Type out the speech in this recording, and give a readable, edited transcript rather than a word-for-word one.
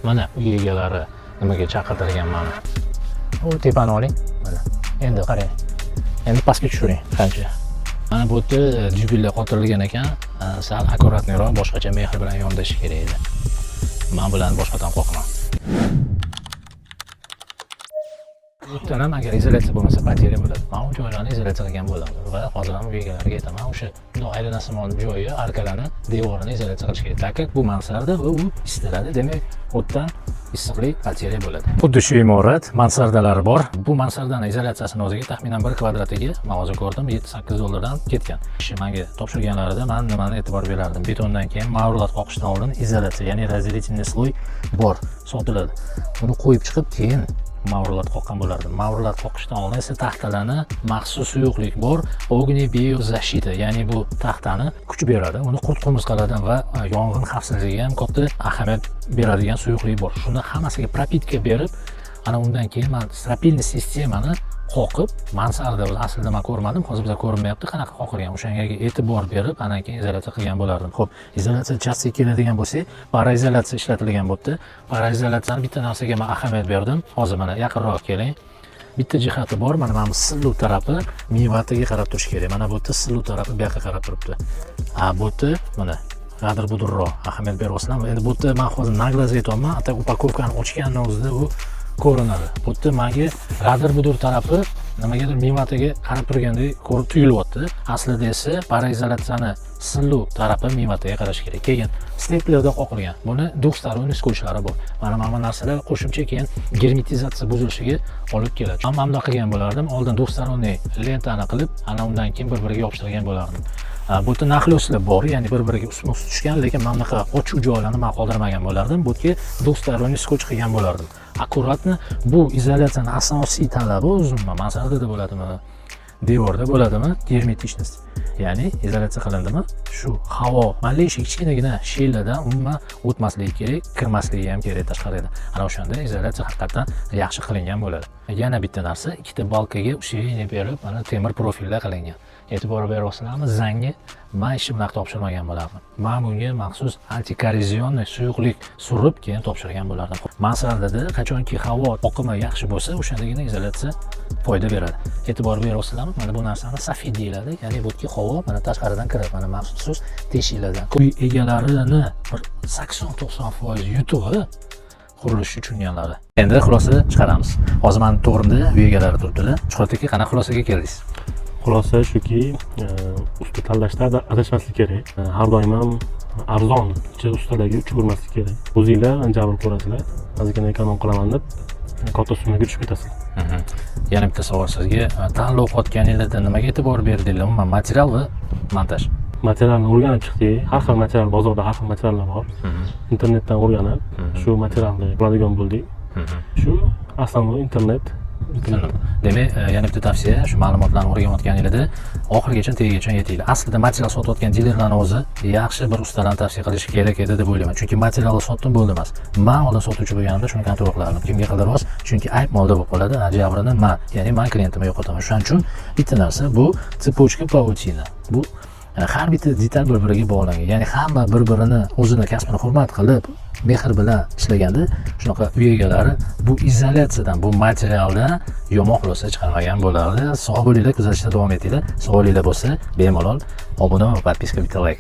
Mana uy egalari nimaga chaqirtirgan mani. U tepani oling. Mana. Endi qarang. Endi pastga tushiring qancha. Mana bu yerda dyubellar qotirilgan ekan. Sal аккуратный roq, boshqacha mehr bilan yondashish kerak edi. Men bilan boshqatdan qo'rqaman. Bu yerdan ham agar izolyatsiya bo'lmasa, потеря bo'ladi. Men u joylarni izolyatsiya qilgan bo'lardim va hozir ham uy egalariga aytaman, o'sha bundoq aylanasimon joyi, arkalarni, devorini izolyatsiya qilish kerak. Так как bu mansarda va u isitiladi, demak, u yerdan issiqlik потеря bo'ladi. Xuddi shu imorat mansardalari bor. Bu mansardani izolyatsiyasini o'ziga taxminan 1 kvadratiga, men hozir ko'rdim, 7-8 dollardan ketgan. Ishi menga topshirganlarida men nimani e'tibor berardim? Betondan keyin мауэрлат qoqishdan oldin izolyatsiya, ya'ni разделительный слой bor, sotiladi. Uni qo'yib chiqib, keyin мауэрлат qoqqan bo'lardim. Мауэрлат qoqishdan oldin esa taxtalarni maxsus suyuqlik bor, огнебиозащита, ya'ni bu taxtani kuch beradi. Uni qurt qurmusqalardan va yong'in xavfsizligiga ham katta ahamiyat beradigan suyuqlik bor. Shuni hammasiga пропитка berib, ana undan keyin man стропильный sistemani qoqib, mansarda o'zi aslida man ko'rmadim, hozir bizga ko'rinmayapti qanaqa qoqilgan. O'shanga e'tibor berib, andan keyin izolyatsiya qilgan bo'lardim. Xo'p, izolyatsiya часть iga keladigan bo'lsak, пароизоляция ishlatilgan bo'libdi. Пароизоляция ni bitta narsaga man ahamiyat berdim. Hozir mana yaqinroq keling. Bitta jihati bor, mana bu silliq tarafi мивата ga qarab turishi kerak. Mana bu yerda silliq tarafi bu yoqqa qarab turibdi. A bu yerda mana g'adir budurroq, ahamiyat beryapsizlarmi? Endi bu yerda man hozir на глаз aytyapman, а так упаковка ni ochganni o'zida u ko'rinadi. Bu yerda manga g'adir budur tarafi nimagadir мивата ga qarab turgandek ko'rib tuyulyapti. Aslida esa пароизоляция ni silliq tarafi мивата ga qarash kerak. Keyin степлер da qoqilgan. Buni двухсторонний скотч lari bor. Mana bu narsalar qo'shimcha keyin germetizatsiya buzilishiga olib keladi. Men mana bundoq qilgan bo'lardim. Oldin двухсторонний lentani qilib, ana undan keyin bir-biriga yopishtirgan bo'lardim. Bu yerda нахлёст lar bor, ya'ni bir-biriga ustma-ust tushgan, lekin mana bunaqa ochiq joylarni men qoldirmagan bo'lardim. Bu yerga двухсторонний скотч qilgan bo'lardim. Аккуратно, bu izolyatsiyani asosiy talabi o'zi mansardada bo'ladimi, devorda bo'ladimi, герметичность. Ya'ni izolyatsiya qilindimi, shu havo малейший kichkinagina щель lardan umuman o'tmasligi kerak, kirmasligi ham kerak tashqaridan. Ana o'shanda izolyatsiya haqiqatdan yaxshi qilingan bo'ladi. Yana bitta narsa, ikkita balkaga усиление berib, mana temir profillar qilingan. E'tibor beryapsizlarmi? Zangi man ishni bunaqa topshirmagan bo'lardim. Man bunga maxsus антикоррозионный suyuqlik surib, keyin topshirgan bo'lardim. Mansardada qachonki havo oqimi yaxshi bo'lsa, o'shandagina izolyatsiya foyda beradi. E'tibor beryapsizlarmi? Mana bu narsani софит deyiladi. Ya'ni bu yerga havo mana tashqaridan kiradi, mana maxsus teshiklardan. Uy egalarini bir 80-90% yutug'i qurilishni tushunganlari. Endi xulosa chiqaramiz. Hozir mani to'g'rimda uy egalari turibdilar. Shuhrat aka, qanaqa xulosaga keldingiz? Xulosa shuki, usta tanlashda adashmaslik kerak. Har doim ham arzon ustalarga uchib kerak. O'zinglar jabr ko'rasizlar, ozgina эконом qilaman deb katta summaga tushib ketasizlar. Yana bitta savol sizga. Tanlov qilayotganinglarda nimaga e'tibor berdinglar? Umuman material va montaj. Materialni o'rganib chiqdik. Har xil material, bozorda har xil materiallar bor. Internetdan o'rganib, shu materialni oladigan bo'ldik. Shu основной internet. Demak, yana bitta tavsiya, shu ma'lumotlarni o'rganayotganinglarda oxirigacha, tagigacha yetinglar. Aslida material sotayotgan dilerlarni o'zi yaxshi bir ustalarni tavsiya qilishi kerak edi deb o'ylayman. Chunki materialni sotdim, bo'ldi emas. Man oldin sotuvchi bo'lganimda shuni контроль qilardim. Kimga qildiryapsiz? Chunki ayb molda bo'lib qoladi, a jabrini man, ya'ni man klientimni yo'qotaman. Shuning uchun bitta narsa, bu цепочка, паутина. Bu har bitta detal bir biriga bog'langan. Ya'ni hamma bir birini o'zini kasbini hurmat qilib, mehr bilan ishlaganda shunaqa uy egalari bu izolyatsiyadan, bu materialdan yomon xulosa chiqarmagan bo'lardi. Sog' bo'linglar, kuzatishda davom etinglar. Savolinglar bo'lsa, bemalol obuna va подписка, bitta layk.